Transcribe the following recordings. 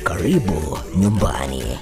Karibu nyumbani.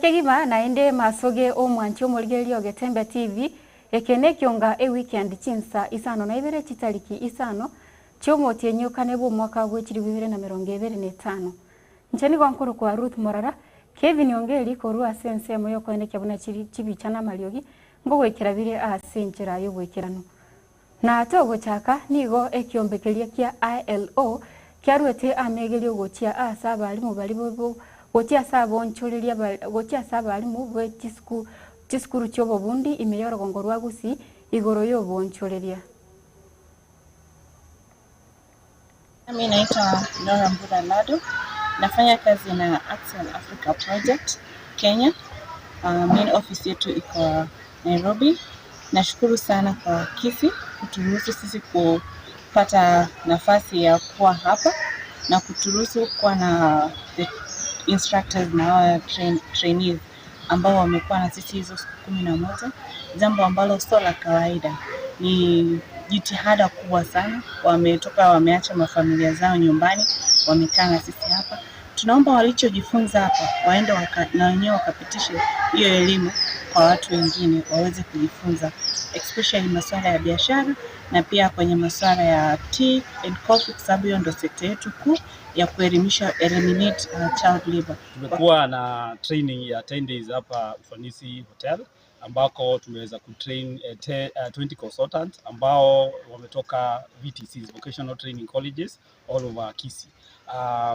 Kegima naende masoge omwanchi omorigereria o Getembe TV eke nekionga eweekend chinsa isano na ibere chitariki isano chiomotienyi okane bwa omwaka bwe chilifu ibere na mirongo ebere na etano. Inche nigo nkorokwa Ruth Morara, Kevin Ongeri korwa ase ensemo yokoenekia buna chiri chibicha na amariogi ngogoikera bire ase enchera yoboikeranu. Na togochaka nigo ekiombe keria kia ILO kiaruete amegerio gochia ase abarimu bari gochia ase abonchoreria gochia ase abarimu bwe chisukuru chisukuru chiobobundi ime yorogongo rwa Gusii igoro yobonchoreria. Mimi naitwa Nora Mbura Lado, nafanya kazi na Axel Africa Project Kenya. Main office yetu iko Nairobi. Nashukuru sana kwa Kisii kuturuhusu sisi kupata nafasi ya kuwa hapa na kuturuhusu kuwa na the instructors na hawa trainees ambao wamekuwa na sisi hizo siku 11, jambo ambalo sio la kawaida. Ni jitihada kubwa sana, wametoka wameacha mafamilia zao nyumbani, wamekaa na sisi hapa. Tunaomba walichojifunza hapa waende na wenyewe wakapitishe hiyo elimu kwa watu wengine waweze kujifunza, especially masuala ya biashara na pia kwenye masuala ya tea and coffee, kwa sababu hiyo ndio sekta yetu kuu ya kuelimisha, eliminate child labor. Tumekuwa na training ya 10 days hapa Ufanisi Hotel ambako tumeweza kutrain 20 consultants ambao wametoka VTCs, Vocational Training Colleges all over Kisii.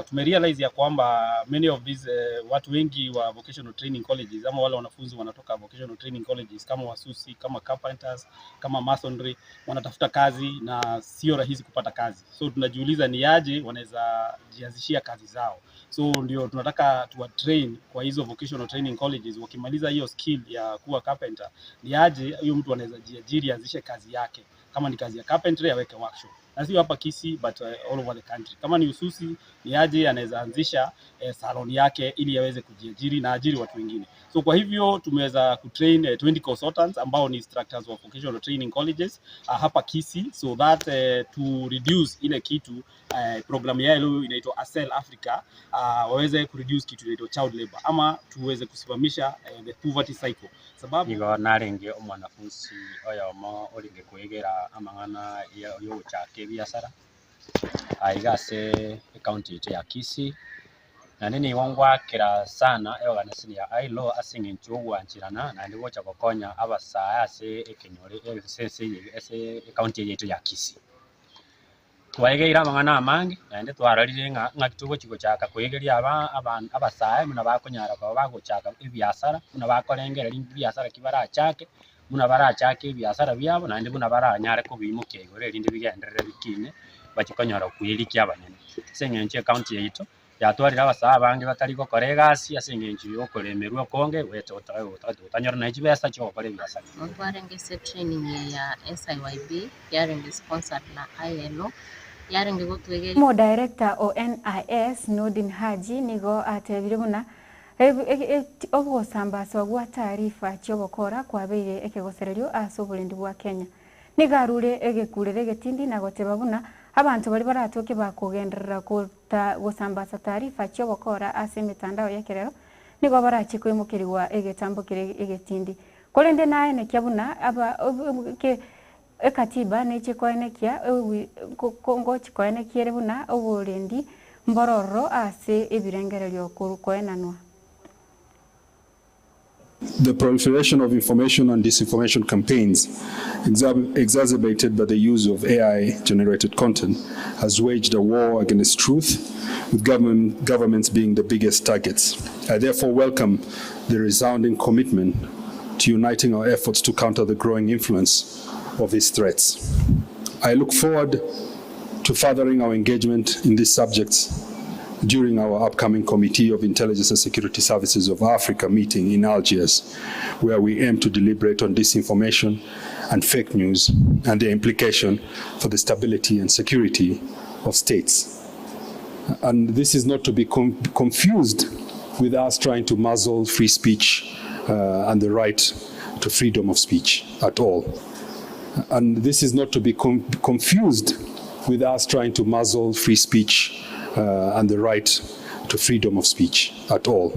Tumerealize ya kwamba many of these watu wengi wa vocational training colleges ama wale wanafunzi wanatoka vocational training colleges kama wasusi, kama carpenters, kama masonry wanatafuta kazi na sio rahisi kupata kazi. So tunajiuliza ni aje wanaweza jianzishia kazi zao. So ndio tunataka tuwa train kwa hizo vocational training colleges, wakimaliza hiyo skill ya kuwa carpenter, ni aje huyo mtu anaweza jiajiri aanzishe kazi yake. Kama ni kazi ya carpentry aweke workshop. Na sio hapa Kisii but all over the country. Kama ni ususi ni aje anaweza anzisha salon yake ili aweze kujiajiri na ajiri watu wengine. So kwa hivyo tumeweza kutrain 20 consultants ambao ni instructors wa vocational training colleges hapa Kisii, so that to reduce ile kitu program yao leo inaitwa Asel Africa, waweze kureduce kitu inaitwa child labor ama tuweze kusimamisha the poverty cycle. Sababu nigo narenge omwanafunzi oyomo oringe kwegera amang'ana yogochaka ebiasara aiga ase ekaunti yetu ya Kisii naende nigo ngwakera sana eorganization ya ILO ase eng'encho ogwanchirana naende gocha gokonya abasae ase ekenyoro ase ekaunti eye yetu ya Kisii. Twaegeire amang'ana amange naende twarorire ng'a ng'aki togochi gochaka koegeria abasae buna bakonyara koba bagochaka ebiasara buna bakorengereria ebiasara ki barachake buna barachake ebiasara biabo naende buna baranyare kobiimokia igoro erinde bigenderere bikine bachi konyora kwerikia abanene. Ase eng'encho ekaunti yaito yatwarire abasae abange batari gokora egasi ase eng'encho ya okoremerwa okonge otanyora naye chibesa chiogokora ebiasara. Ntwarenge ase training ya SIYB yarenge sponsored na ILO yarenge gotwegeria Mo director o NIS Nordin Haji nigo atebire buna Ogosambaswa gwa taarifa chi'ogokora kwabeire ekegosererio ase oborendi bwa Kenya. Nigo arure egekurero egetindi na goteba buna abanto baria baratoke bakogenderera gosambasa taarifa chi'ogokora ase emetandao y'ekerero nigo barachie koimokerigwa egetambo kere egetindi. Korende naenekia buna ekatiba neche koenekia ngochi koenekia ere buna oborendi mbororo ase ebirengererio koenanwa. The proliferation of information and disinformation campaigns, exacerbated by the use of AI-generated content, has waged a war against truth, with governments being the biggest targets. I therefore welcome the resounding commitment to uniting our efforts to counter the growing influence of these threats. I look forward to furthering our engagement in these subjects during our upcoming Committee of Intelligence and Security Services of Africa meeting in Algiers, where we aim to deliberate on disinformation and fake news and their implication for the stability and security of states. And this is not to be confused with us trying to muzzle free speech and the right to freedom of speech at all. And this is not to be confused with us trying to muzzle free speech and the right to freedom of speech at all.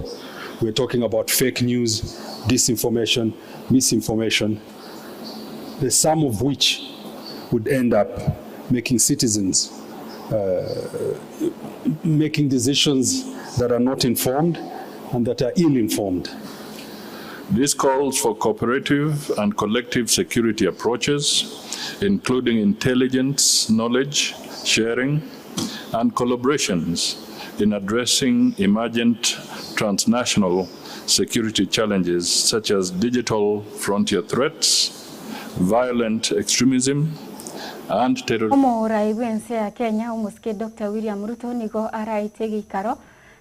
We're talking about fake news, disinformation, misinformation, the sum of which would end up making citizens making decisions that are not informed and that are ill-informed. This calls for cooperative and collective security approaches, including intelligence, knowledge sharing, and collaborations in addressing emergent transnational security challenges such as digital frontier threats, violent extremism, and terrorism. Omorai bw'ense ya Kenya omosike Dr. William Ruto nigo araete egeikaro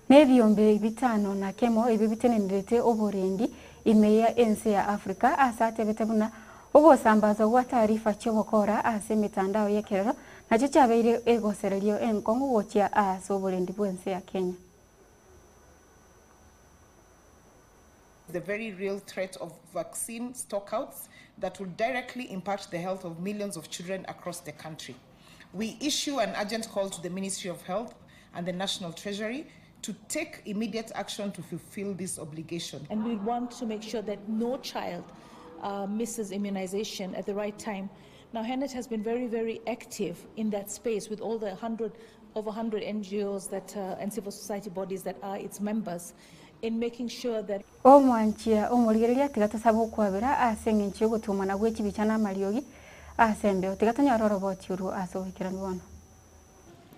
na ebiombe bitano na kemo ebio bitenenerete oborendi ime ya ense ya Africa ase atebete buna ogosambazwa gwa taarifa chi'ogokora ase emetandao y'ekerero nacho chiabeire egosererio enkong'u gochia ase oborendi bw'ense ya Kenya. The very real threat of vaccine stockouts that will directly impact the health of millions of children across the country. We issue an urgent call to the Ministry of Health and the National Treasury to take immediate action to fulfill this obligation. And we want to make sure that no child misses immunization at the right time. Now, HERNet has been very, very active in that space with all the over 100 NGOs that, and civil society bodies that are its members in making sure that Omwanchia omorigereria tiga tosaba okwabera ase eng'encho yogotumana gwe chibicha na amariogi ase embeo tiga tonyore oroboti orwo ase oboikeranu bono.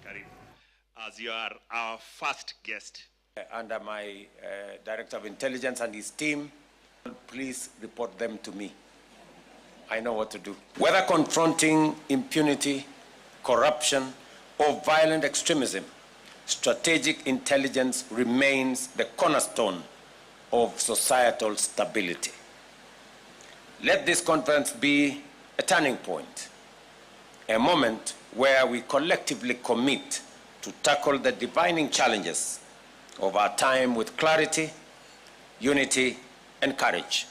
Karibu. As you are our first guest. Under my Director of Intelligence and his team, please report them to me. I know what to do. Whether confronting impunity, corruption, or violent extremism, strategic intelligence remains the cornerstone of societal stability. Let this conference be a turning point, a moment where we collectively commit to tackle the defining challenges of our time with clarity, unity, and courage.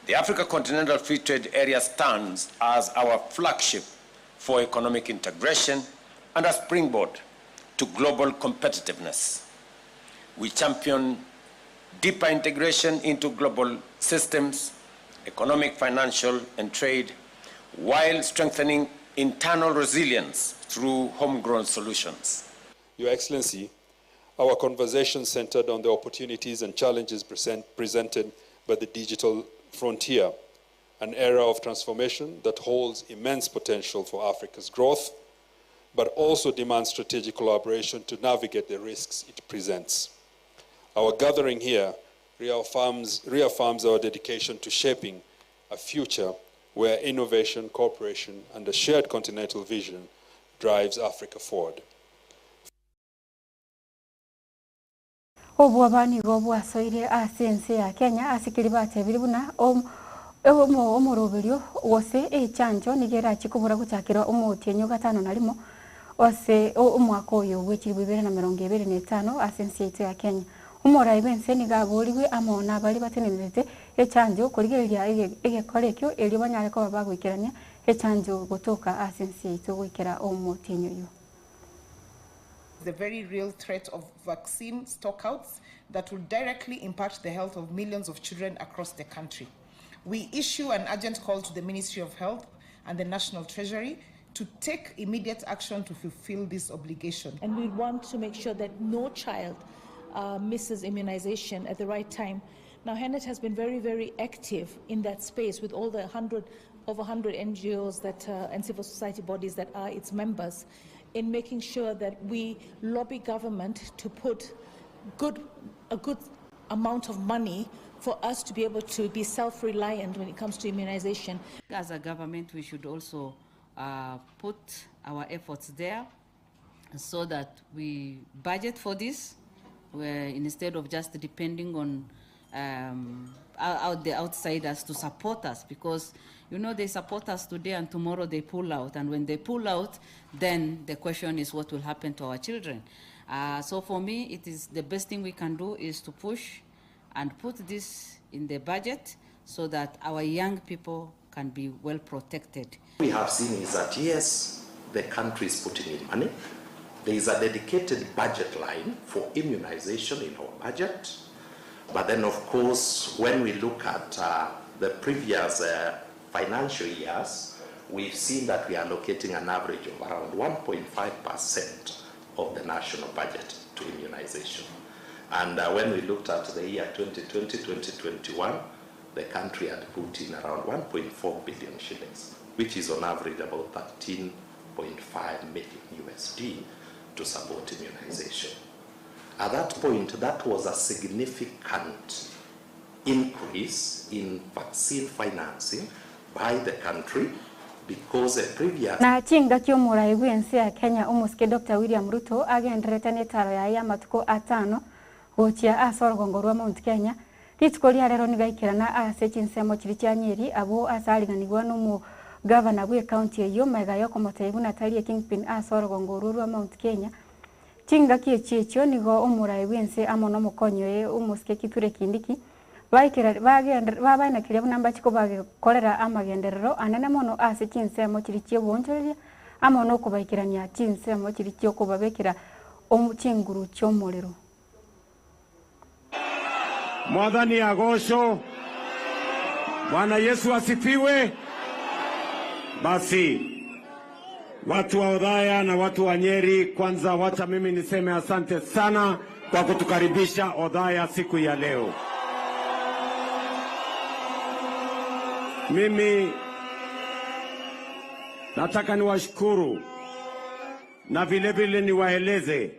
The Africa Continental Free Trade Area stands as our flagship for economic integration and a springboard to global competitiveness. We champion deeper integration into global systems, economic, financial, and trade, while strengthening internal resilience through homegrown solutions. Your Excellency, our conversation centered on the opportunities and challenges presented by the digital frontier, an era of transformation that holds immense potential for Africa's growth, but also demands strategic collaboration to navigate the risks it presents. Our gathering here reaffirms our dedication to shaping a future where innovation, cooperation, and a shared continental vision drives Africa forward. Obwoba nigo bwasoire ase ense ya Kenya ase keri batebire buna omoroberio gose echanjo nigo erachi kobora gochakera omotienyi gatano na rimo ase omwaka oyo bwa 2025 ase ense yaito ya Kenya. Omorai bw'ense nigo aborigwe amo nabaria batenenerete echanjo korigereria egekora ekio erio banyare koba bagoikerania echanjo gotoka ase ense yaito goikera omotienyi oyio. The very real threat of vaccine stockouts that will directly impact the health of millions of children across the country. We issue an urgent call to the Ministry of Health and the National Treasury to take immediate action to fulfill this obligation. And we want to make sure that no child uh, misses immunization at the right time. Now, HENET has been very, very active in that space with all the 100, over 100 NGOs that, uh, and civil society bodies that are its members in making sure that we lobby government to put good, a good amount of money for us to be able to be self-reliant when it comes to immunization. As a government, we should also uh, put our efforts there so that we budget for this where instead of just depending on um, out the outsiders to support us because you know they support us today and tomorrow they pull out and when they pull out then the question is what will happen to our children uh, so for me it is the best thing we can do is to push and put this in the budget so that our young people can be well protected. We have seen is that yes, the country is putting in money. There is a dedicated budget line for immunization in our budget. But then, of course, when we look at uh, the previous uh, financial years, we've seen that we are allocating an average of around 1.5% of the national budget to immunization. And uh, when we looked at the year 2020 2021, the country had put in around 1.4 billion shillings, which is on average about 13.5 million USD to support immunization. At that point, that was a significant increase in vaccine financing by the country because the previous Na chingaki omorai bw'ense ya Kenya omosike Dr William Ruto agenderete n'etaro yaye y'amatuko atano gochia ase orogongo rwa Mount Kenya rituko ria rero nigo aikerana ase chinsemo chiria chia Nyeri abwo ase ariganigwa n'omogavana bwe ekaunti eyio magega yokomotebia buna tari ekingpin ase orogongo orwo rwa Mount Kenya Chingaki echi echio nigo omorai bw'ense amo nomokonyi oye omosike Kithure Kindiki baikera bagender babaenekeria buna mbachi kobakorera amagenderero anene mono ase chinsemo chiria chi'oboonchoreria amo nokobaikerania chinsemo chiria chi'okobabekera omo chinguru chi'omorero. Mwathani agocwo. Bwana Yesu asifiwe. Basi watu wa Othaya na watu wa Nyeri, kwanza wacha mimi niseme asante sana kwa kutukaribisha Othaya siku ya leo. Mimi nataka niwashukuru na vile vile niwaeleze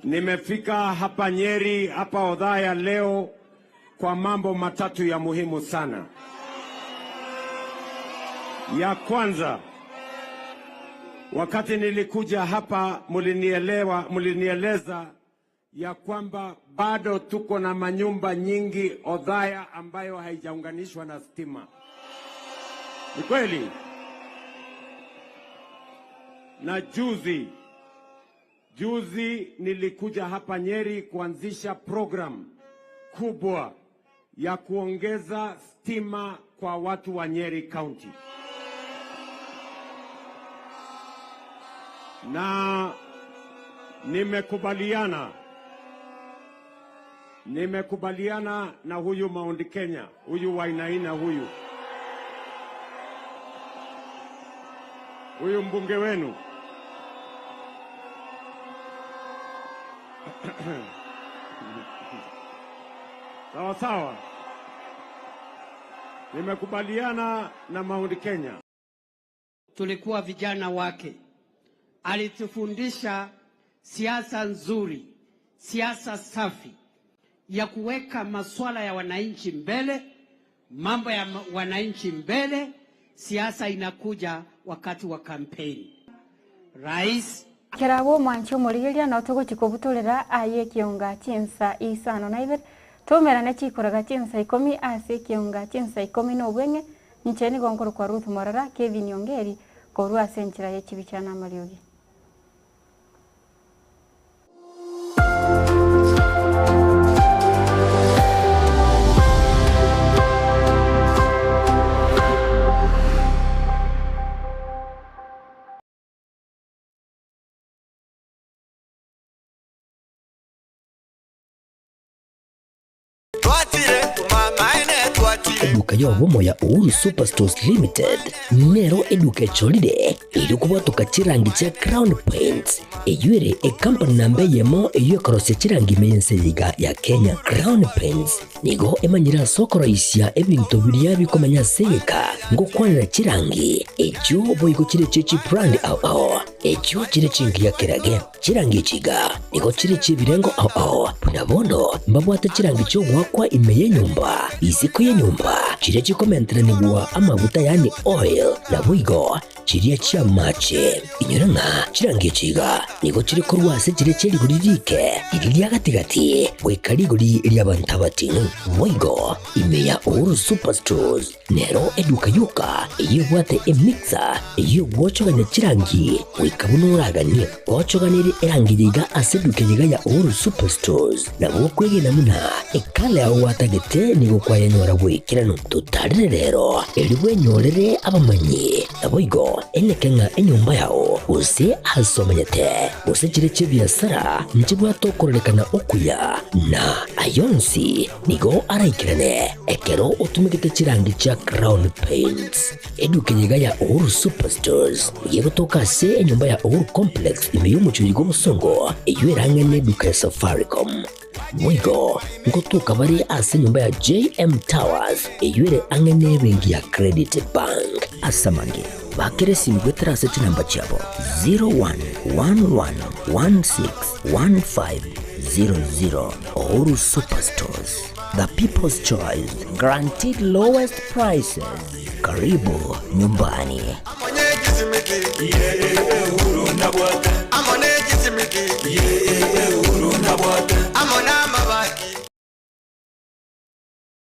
nimefika hapa Nyeri, hapa Othaya leo kwa mambo matatu ya muhimu sana. Ya kwanza, wakati nilikuja hapa mulinielewa, mulinieleza ya kwamba bado tuko na manyumba nyingi Othaya ambayo haijaunganishwa na stima. Ni kweli? Na juzi juzi nilikuja hapa Nyeri kuanzisha program kubwa ya kuongeza stima kwa watu wa Nyeri County. Na nimekubaliana nimekubaliana na huyu Mount Kenya, huyu Wainaina huyu huyu mbunge wenu sawa sawa, nimekubaliana na Mount Kenya. Tulikuwa vijana wake, alitufundisha siasa nzuri, siasa safi ya kuweka masuala ya wananchi mbele, mambo ya wananchi mbele. Siasa inakuja wakati wa kampeni. Rais Kera omwanchi omorigeria no togochi kobutorera aye ekionga chinsa isano na ibere toumerane chikoraga chinsa ikomi ase ekionga chinsa ikomi na obweng'e inche nigo nkorokwa Ruth Morara Kevin Ongeri korwa ase enchera ya echibicha na amariogi. Eduka y'obomo ya Uhuru Superstores Limited nero eduka echorire erio kobwatoka chirangi chia Crown Paints, eyio ere ekampani namba eyemo eyio ekorosia chirangi ime y'ense eye iga ya Kenya. Crown Paints nigo emanyire ase okoroisia ebinto biria bikomenya ase egeka ngokwanera chirangi echio boigo chire chie chibrand ao ao echio chire chingiya kerage. Chirangi echi iga nigo chire chi'ebirengo ao ao, buna bono mbabwate chirangi chi'ogoakwa ime y'enyomba, isiko y'enyomba, chiria chikomenteranigwa amaguta yaani oil, naboigo chiria chi'amache. Inyora ng'a chirangi echi iga nigo chire korwa ase chiria chie rigori riike, riria ria gati-gati, goika rigori ri'abanto abating'u. Boigo ime ya Uhuru Superstores Nero eduka yoka eyio ebwate emixer eyio egwochogania chirangi goika buna oraganie. Gochoganerie erangi yaiga ase eduka eyeiga ya Uhuru Superstores nabo okwegena buna ekala yao gwatagete nigo kwayenyora bw'ekeranu. Totarere rero erio bwenyorere abamanyi naboigo eneke ng'a enyomba yao gose ase omenyete gose chire chi'ebiasara nchibwate okororekana okuya na ayonsi Nigo araikerane ekero otumegete chirangi chia Crown Paints. Eduka eye iga ya Uhuru Superstores nigo egotoka ase enyomba ya Uhuru Complex ime y'omochie oyo bw'obosongo eyio erang'ane eduka ya Safaricom. Boigo ngotoka bare ase enyomba ya JM Towers eyio ere ang'e n'ebenki ya Credit Bank. Ase amange, bakera esimi goetera ase chinamba chiabo 0111161500. Uhuru Superstores, the people's choice, guaranteed lowest prices. Karibu nyumbani.